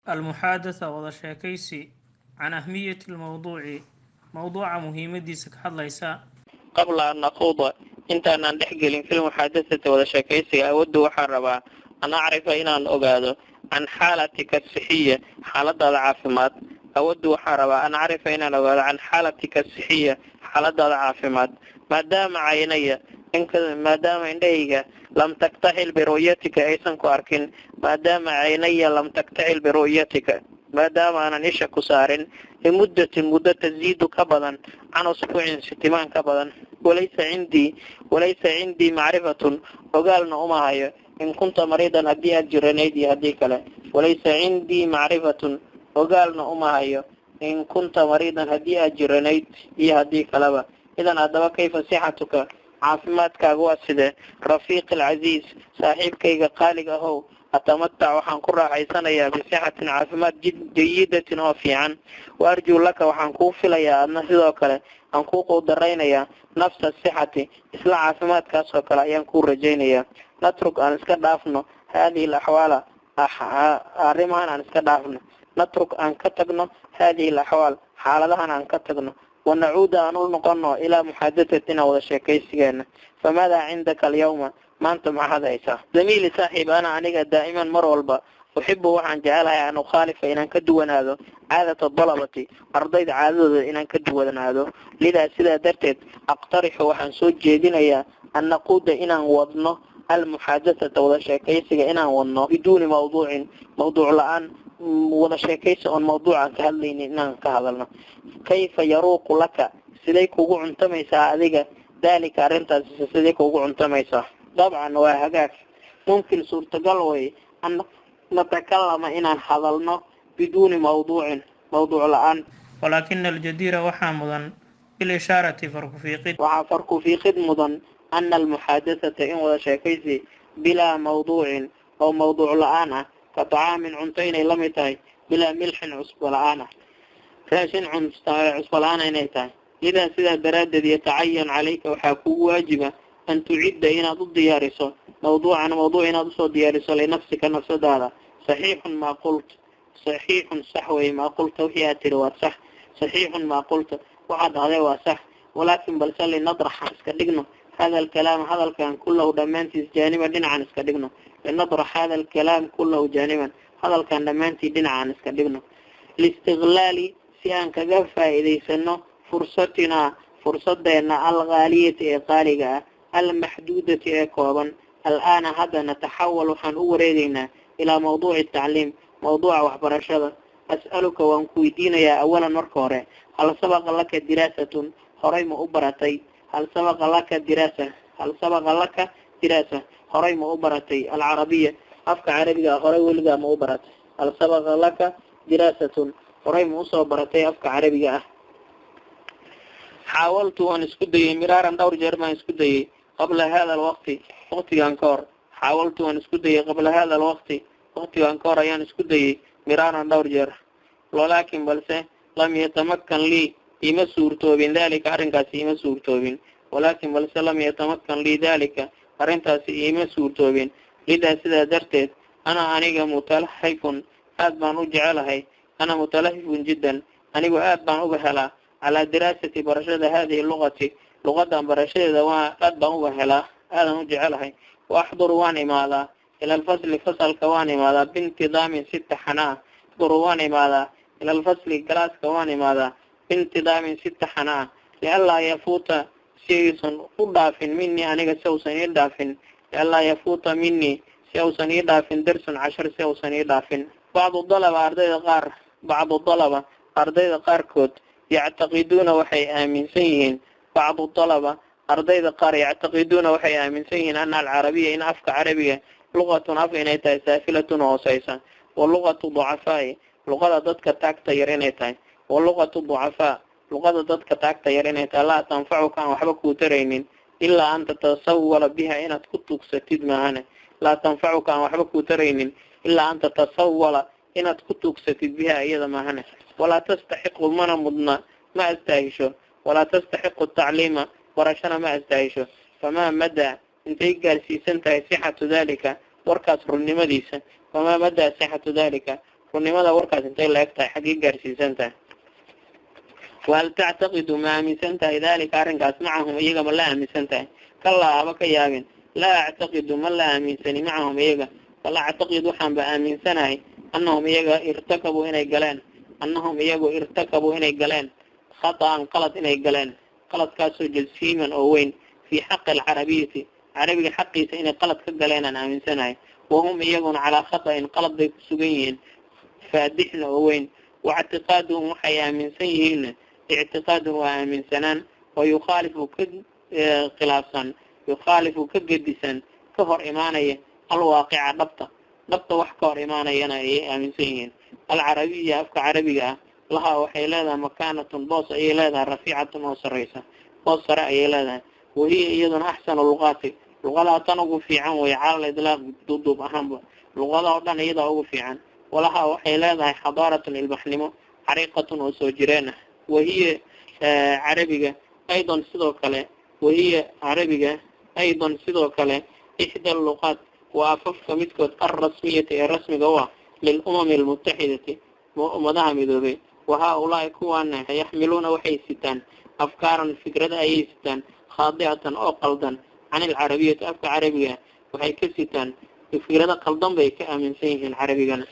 Almuxaadatha, wada sheekaysi, can ahmiyati lmowduuci, mowduuca muhiimadiisa ka hadlaysa. Qabla an nakhuuda, intaanaan dhex gelin, fi lmuxaadathati, wada sheekaysiga, awaddu, waxaan rabaa, an acrifa, inaan ogaado, can xaalatika asixiya, xaaladaada caafimaad. Awaddu, waxaan rabaa, an acrifa, inaan ogaado, can xaalatika asixiya, xaaladaada caafimaad, maadaama caynaya, maadaama indhahayga, lam taktaxil biru'yatika, aysan ku arkin, maadaama caynaya lam taktaxil biru'yatika, maadaama aanan isha ku saarin, limuddatin, muddo, taziidu, ka badan, can usbuucin, sitimaan ka badan. Walaysa cindii macrifatun, ogaalna uma hayo, in kunta mariidan, haddii aad jiranayd iyo haddii kale. Walaysa cindii macrifatun, ogaalna uma hayo, in kunta mariidan, haddii aad jiranayd iyo haddii kaleba. Idan, haddaba, kayfa sixatuka, caafimaadkaaga waa sidee, rafiiqi alcasiiz, saaxiibkayga qaaliga ahow? Atamatac, waxaan ku raaxaysanayaa, bisixatin, caafimaad, jayidatin, oo fiican. Wa arjuu laka, waxaan kuu filayaa, adna sidoo kale aan kuu quudaraynayaa, nafsa sixati, isla caafimaadkaas oo kale ayaan kuu rajaynayaa. Natruk, aan iska dhaafno, haadihi alaxwaala, arrimahan aan iska dhaafno. Natruk, aan ka tagno, haadihi alaxwaal, xaaladahan aan ka tagno, wanacuuda, aan u noqono, ilaa muxaadatatina, wada sheekaysigeena. Famaadaa cindaka alyawma? Maanta maxaad haysaa? Zamiili, saaxiib, ana, aniga, daa'iman, mar walba, uxibu, waxaan jecelahay, an ukhaalifa, inaan ka duwanaado, caadata dalabati, ardayda caadadooda inaan ka duwanaado. Lidaa, sidaa darteed, aqtarixu, waxaan soo jeedinayaa, an naquuda, inaan wadno, almuxaadathata, wada sheekaysiga inaan wadno, biduuni mawduucin, mawduuc la-aan, wada sheekaysi oon mawduucan ka hadlaynin inaan ka hadalno. Kayfa yaruuqu laka? Siday kugu cuntamaysaa adiga? Daalika, arrintaasi siday kugu cuntamaysaa? Dabcan, waa hagaag. Mumkin, suurtagal way, an natakalama, inaan hadalno, biduuni mawduucin, mawduuc la-aan. Walaakina aljadiira, waxaa mudan, bilishaarati, farkufiiqid. Waxaa farkufiiqid mudan, ana almuxaadathata, in wada sheekaysi, bilaa mawduucin, oo mawduuc la-aan ah, ka طacaamin, cunto inay la mid tahay, bilaa milxin, cusbo la-aan ah, raashin cusbo la-aan inay tahay. Lidaa, sidaa daraaddeed, yatacayan calayka, waxaa kugu waajiba, an tucidda, inaad u diyaariso, mawduucan, mawduuc inaad usoo diyaariso, linafsika, nafsadaada. Saxiixun maa qult, saxiixun, sax wey, maa qulta, wixii aad tiri waa sax. Saxiixun maa qulta, waxaad dhahday waa sax. Walaakin, balse, linadraxa, iska dhigno, hada alkalaam, hadalkan, kullahu, dhammaantiis, jaaniban, dhinacan iska dhigno. Linadrax hada alkalaam kullahu jaaniban, hadalkan dhammaantii dhinacaan iska dhigno, liistiqlaali, si aan kaga faa'iidaysano, fursatinaa, fursadeena, alghaaliyati, ee qaaliga ah, almaxduudati, ee kooban. Al'aana, hadda, nataxawal, waxaan u wareegeynaa, ilaa mawduuci tacliim, mawduuca waxbarashada. As'aluka, waan ku weydiinayaa, awalan, marka hore, hal sabaqa laka diraasatun? Horay ma u baratay? Hal sabaqa laka diraasa? Hal sabaqa laka diraasa? Horay ma u baratay, alcarabiya, afka carabiga ah, horay weligaa ma u baratay? Hal sabaqa laka diraasatun? Horay ma usoo baratay afka carabiga ah? Xaawaltu, waan isku dayey, miraaran, dhowr jeer baan isku dayey, qabla hada alwaqti, waqtigan ka hor. Xaawaltu, waan isku dayey, qabla hada alwaqti, waqtigan ka hor ayaan isku dayey, miraaran, dhowr jeer. Walaakin, balse, lam yatamakan lii, ima suurtoobin, dalika, arrinkaasi ima suurtoobin. Walaakin, balse, lam yatamakan lii dalika, arrintaasi iima suurtoobin. Lidaa, sidaa darteed, ana, aniga, mutalahifun, aad baan u jecelahay, ana mutalahifun jiddan, anigu aad baan uga helaa, calaa diraasati, barashada, haadihi luqati, luqadan barashadeeda waa aad baan uga helaa, aadan u jecelahay. Wa axduru, waan imaadaa, ila alfasli, fasalka waan imaadaa, biintidaamin, si taxana ah. Axduru, waan imaadaa, ila alfasli, galaaska waan imaadaa, biintidaamin, si taxana ah, lianlaa yafuuta, si aysan u dhaafin, minii, aniga si ausan ii dhaafin, lianlaa yafuuta minii, si ausan ii dhaafin, darsun, cashar si ausan ii dhaafin. Bacdu dalaba, ardayda qaar, bacdu dalaba, ardayda qaarkood, yactaqiduuna, waxay aaminsan yihiin, bacdu dalaba, ardayda qaar, yactaqiduuna, waxay aaminsan yihiin, ana alcarabiya, in afka carabiga, luqatun, af inay tahay, saafilatun, hooseysa, wa luqatu ducafaa'i, luqada dadka taagta yar inay tahay, wa luqatu ducafaa, luqada dadka taagta yar inay tahay, laa tanfacuka, aan waxba kuu taraynin, ilaa an tatasawala biha, inaad ku tuugsatid maahane. Laa tanfacuka, aan waxba kuu taraynin, ilaa an tatasawala, inaad ku tuugsatid, biha, iyada maahane. Walaa tastaxiqu, mana mudna, ma astaahisho. Walaa tastaxiqu tacliima, barashana ma astaahisho. Famaa madaa, intay gaarsiisan tahay, sixatu dalika, warkaas runnimadiisa? Famaa madaa sixatu dalika? Runnimada warkaas intay la eg tahay, xaggii gaarsiisan tahay? Wahal tactaqidu, ma aaminsan tahay, dalika arrinkaas macahum iyaga, ma la aaminsan tahay? Kalaa, haba ka yaabin. Laa actaqidu, ma la aaminsani, macahum iyaga. Bal actaqid, waxaan ba aaminsanahay, annahum iyaga irtakabuu inay galeen, annahum iyagu irtakabuu inay galeen, khata'an, qalad inay galeen, qaladkaasoo jasiiman, oo weyn, fii xaqi alcarabiyati, carabiga xaqiisa inay qalad ka galeen aan aaminsanahay. Wahum iyaguna calaa khata'in, qalad bay ku sugan yihiin, faadixna, oo weyn. Waictiqaaduhum, waxay aaminsan yihiinna, ictiqaadun, waa aaminsanaan, oo yukhaalifu, ka khilaafsan, yukhaalifu, ka gedisan, ka hor imaanaya, alwaaqica, dhabta. Dhabta wax ka hor imaanayana ayay aaminsan yihiin. Alcarabiya, afka carabiga ah, lahaa, waxay leedahay, makaanatun, boos ayay leedahay, rafiicatun, oo sarraysa, boos sare ayay leedahay. Wahiya, iyaduna, axsanu luqaati, luqadaha tan ugu fiican way, cala lidlaaq, duuduub ahaanba luqadaha o dhan iyadaa ugu fiican. Walahaa, waxay leedahay, xadaaratun, ilbaxnimo, cariiqatun, oo soo jireen ah. Wahiya carabiga aydan, sidoo kale, wahiya carabiga aydan, sidoo kale, ixda luqaat, waa afafka midkood, alrasmiyati, ee rasmiga u ah, lilumami almutaxidati, ummadaha midoobay. Wa haa-ulaai, kuwaana, yaxmiluuna, waxay sitaan, afkaaran, fikrada ayay sitaan, khaadi'atan, oo qaldan, can alcarabiyati, afka carabiga waxay ka sitaan fikrado qaldan bay ka aaminsan yihiin carabigana.